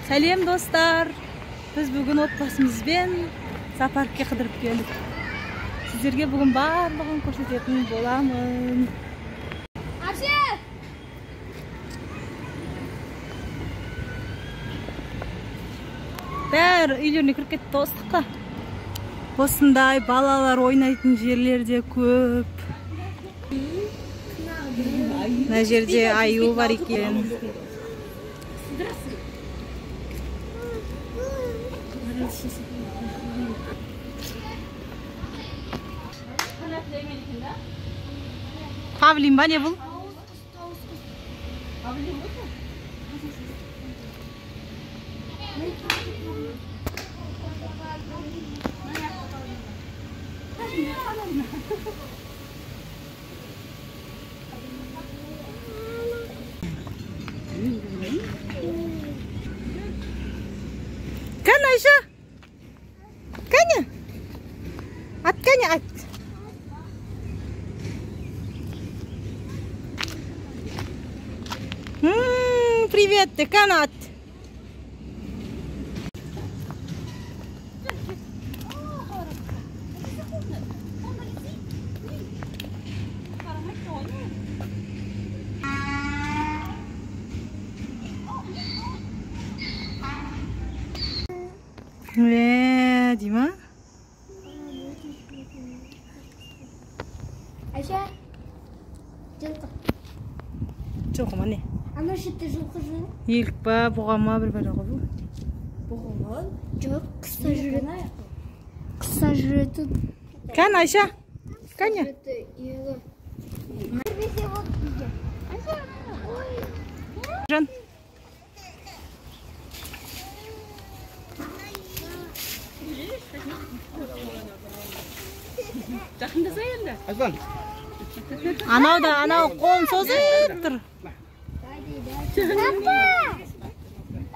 Сәлем достар. Біз бүгін отбасымызбен зоопаркке қыдырып келдік. Сіздерге бүгін барлығын көрсететін боламын. Бәрі үйлеріне кіріп кетті ыстыққа. Осындай балалар ойнайтын жерлер де көп. Мына жерде аю бар екен. Павлин ба не бұл? Кәне, Айша? Кәне? Ат, кәне, ат. Привет, ты, кәне, ат. Дима? Айша, жылқы. Жылқы ма не? Ана жерде жылқы жүр. Елік па, бұға ма, бір бәле ғой бұл? Бұға ма? Жоқ, қыста жүреді. Қыста жүреді. Кәне, Айша? Кәне? Жан. Жақындаса енді. Аслан. Анау да, анау қолын созып тұр. Папа!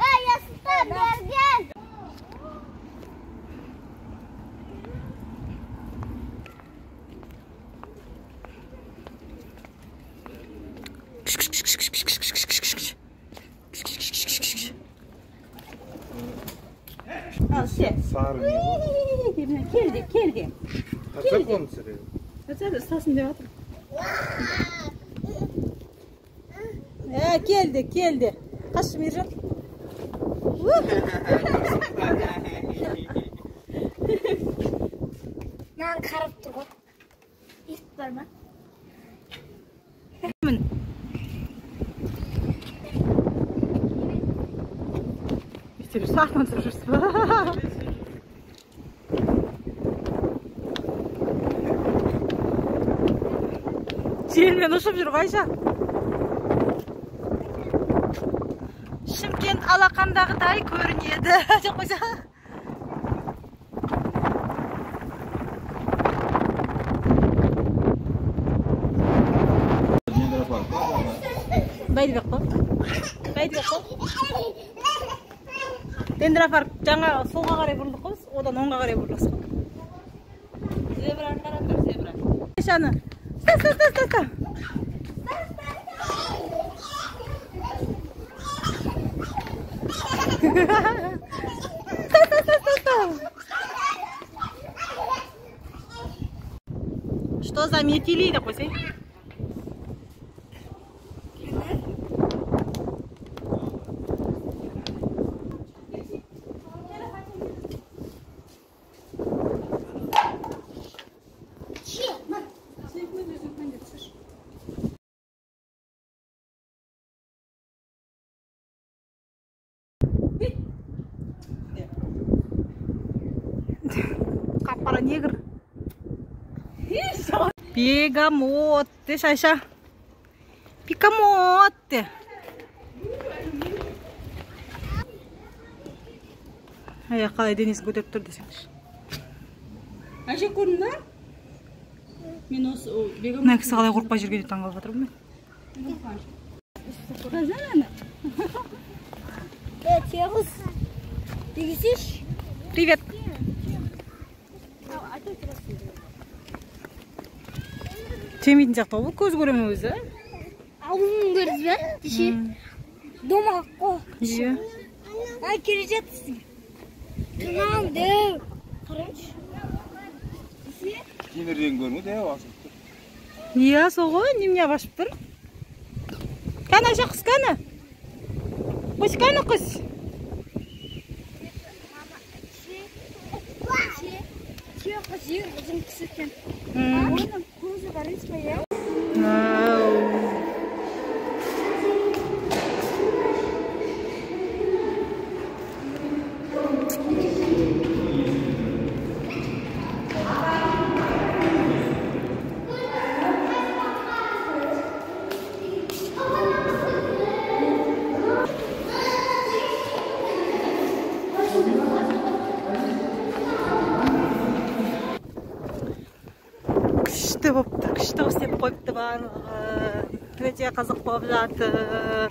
Эй, Аслан, берген! Ал, ше. Келді, келді. Келді. Ұстасын деп жатыр. Келді, келді. Қашы, Мейіржан. Маған қарап тұр ғой. Ит бар ма? Сен сахнан түсіп жүрсіз ба? Желмен ұшып жүр ғой, Айша. Шымкент алақандағыдай көрінеді. Жоқ қойса. Бәйдібек қой. Бәйдібек қой. Дендропарк жаңа солға қарай бұрылдық қой, одан оңға қарай бұрыласыз ғой. Зебраны қараңдар, зебра. Айшаны. Ста, ста, ста, ста, ста. Ста, ста, ста, ста, ста. Что заметили, деп қойсай? Қап-қара негр. Бегемот деші, Айша. Бегемот де. Аяқ қалай денесін көтеріп тұр десеңші. Айша, көрдің бе? Мен осы бегемот. Мына кісі қалай қорықпай жүргеніне таңғалып жатырмын мен. Привет. Жемейтін сияқты ғой бұл, көз көре ме өзі? Аузын көрдіңіз бе? Десе. Домалақ қой. Иә. Ай, келе жатырсың. Мынау дәу. Қараңызшы. Темірден көрінеді, дәу асып тұр. Иә, сол ғой, немене ашып тұр? Кәне, Айша, құс кәне. Құс кәне, құс. Құс ең ұзын құс екен. Оның көзі бар емес пе, иә? Күшті болыпты, күшті істеп қойыпты барлығы. Өте қызық болып жатыр.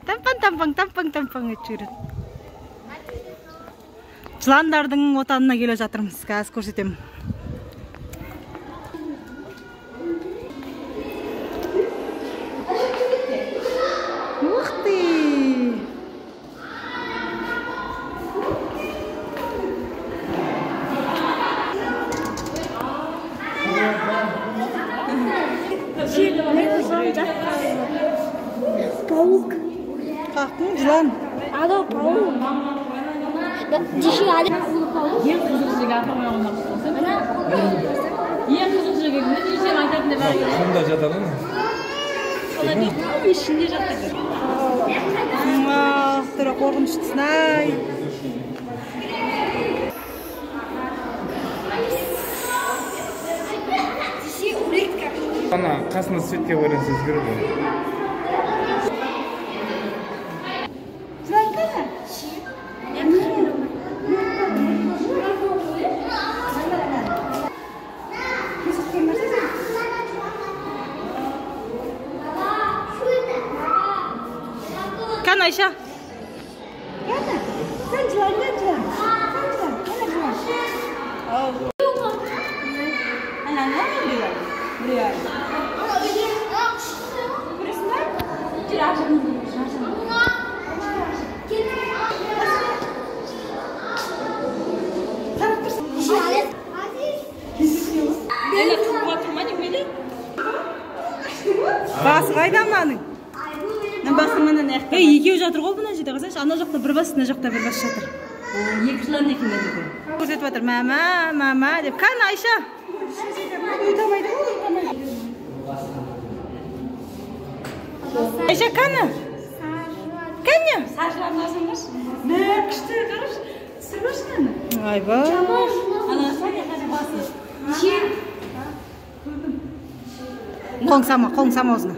Тампаң, тампаң, тампаң, тампаң етіп жүреді. Жыландардың отанына келе жатырмыз, қазір көрсетемін. Ух ты! Паук. Қақтың жылан. Анау паук. Ең қызық жерге апармай қоймақсың. Ең қызық жерге не сен айтатын деп бәрі. Құмда жатады ма? Ішінде жатады. Ах, түрі қорқыныштысын ай. Ана қасына светке байланысты өзгереді ғой. Кәне, Айша. Кәне, кәне жылан, кәне жылан. Кәне жылан, кәне жылан. Ана, ана, біреу. Көресің ба? Жүр, ар жағынан, ар жағынан. Әлі қырқуға тұрма немене? Басы қайда мынаның? Басы мына жақта. Ей, екеуі жатыр ғой мына жерде, қарасаңшы, ана жақта бір бас, мына жақта бір бас жатыр. Екі жылан екен мына жерде. Көрсетіп жатыр, мама, мама деп. Кәне, Айша. Айша, кәне. Кәне. Сары жылан алсаңдаршы. Мә, күшті, қарашы. Түсірмеші мынаны. Айбай. Ана қазір басы. Қолың салма, қолың салма аузына.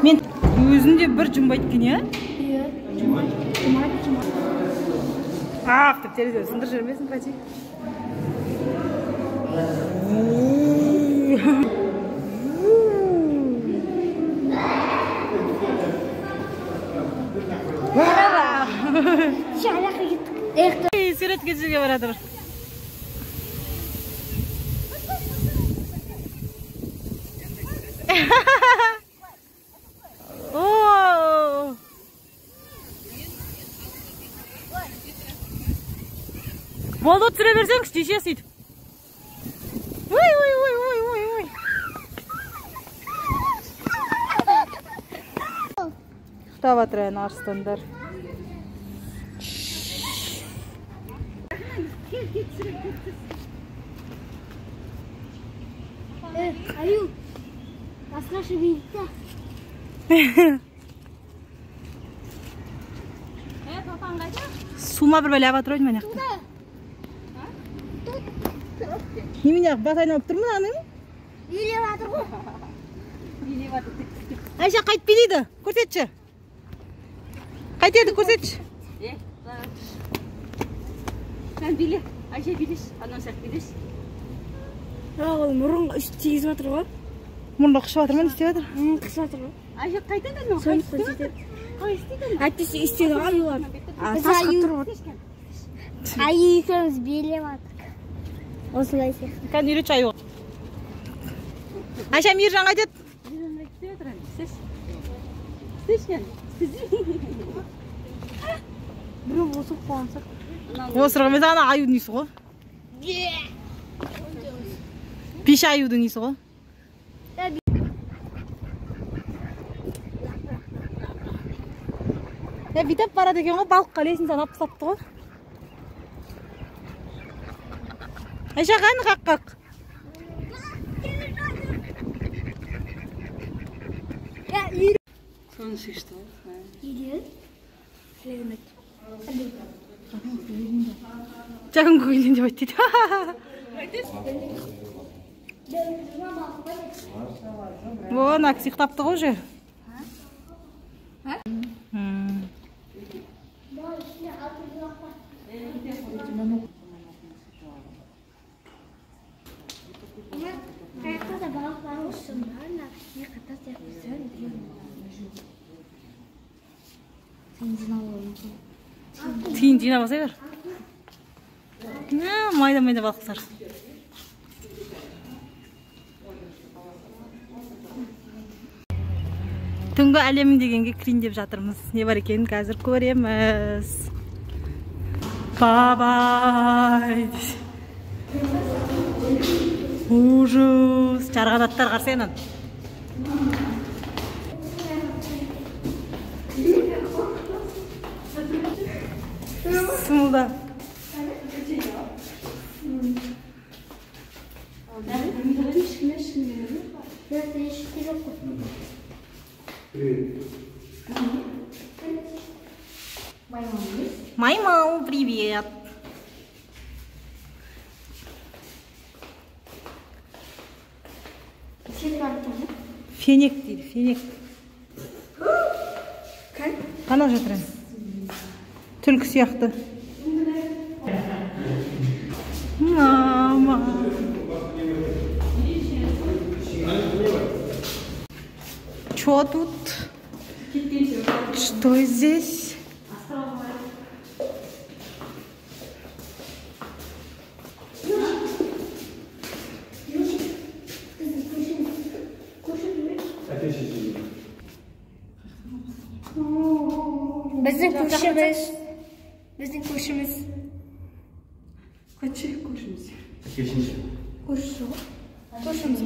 Мен өзінде бір жұмбайды екен, иә? Иә. Аф деп терезе сындырып жібермесін, Фати. Суретке түсуге барады. О! Болды, түсіре берсеңші, жеше сөйтіп. Ой, ой, ой, ой, ой, ой. Ұйықтап жатыр әне арыстандар. Аю, басқаша билейді. Су ма бір бәле жатыр ой мына жақта. Немене бас айналып тұр мынаның? Билеп жатыр ғой. Билеп жатыр. Айша қайтып билейді, көрсетші. Қайтеді, көрсетші. Сен биле, Айша билеші, анау сияқты билеші. Ол мұрынға үсті тигізіп жатыр ғой. Мұрнына қышып жатыр ма, не істеп жатыр? Қышып жатыр ғой. Айша қайтады анау, қалай істейді? Қалай істейді анау? Әйтпесе істеді ғой аюлар. Тасқа тұрып. Айы екеуміз билеп жатырық. Осылай сияқты. Кәдімгі үйретші аюға. Айша, Мейіржан қайтеді? Біреу осырып қойған сияқты. Осырық емес, ана аюдың иісі ғой. Пеш аюдың иісі ғой. Бүйтіп барады екен ғой, балыққа лестницаны алып тастапты ғой. Айша, қаны қақ-қақ. Соны шешті ғой. Жағын көйлен деп айтты дейді. О, мына кісі ұйықтапты ғой уже. Қаяқта да балық бар ғой, сонда ана кішкене қатар сияқты үлкен. Тиын жинап алуы мүмкін. Тиын жинап алсай бер. Майда-майда балықтар. Түнгі әлем дегенге кірейін деп жатырмыз. Не бар екенін қазір көреміз. Бабай. Ужас. Жарғанаттар қарсы енін. Сымылда. Маймыл, привет. Фенек дейді, фенек. Қана жатыр енді? Түлкі сияқты. Мама. Чё тут? Что здесь? Біздің көршіміз. Біздің көршіміз. Көрші көршіміз. Көрші ғой. Көршіміз.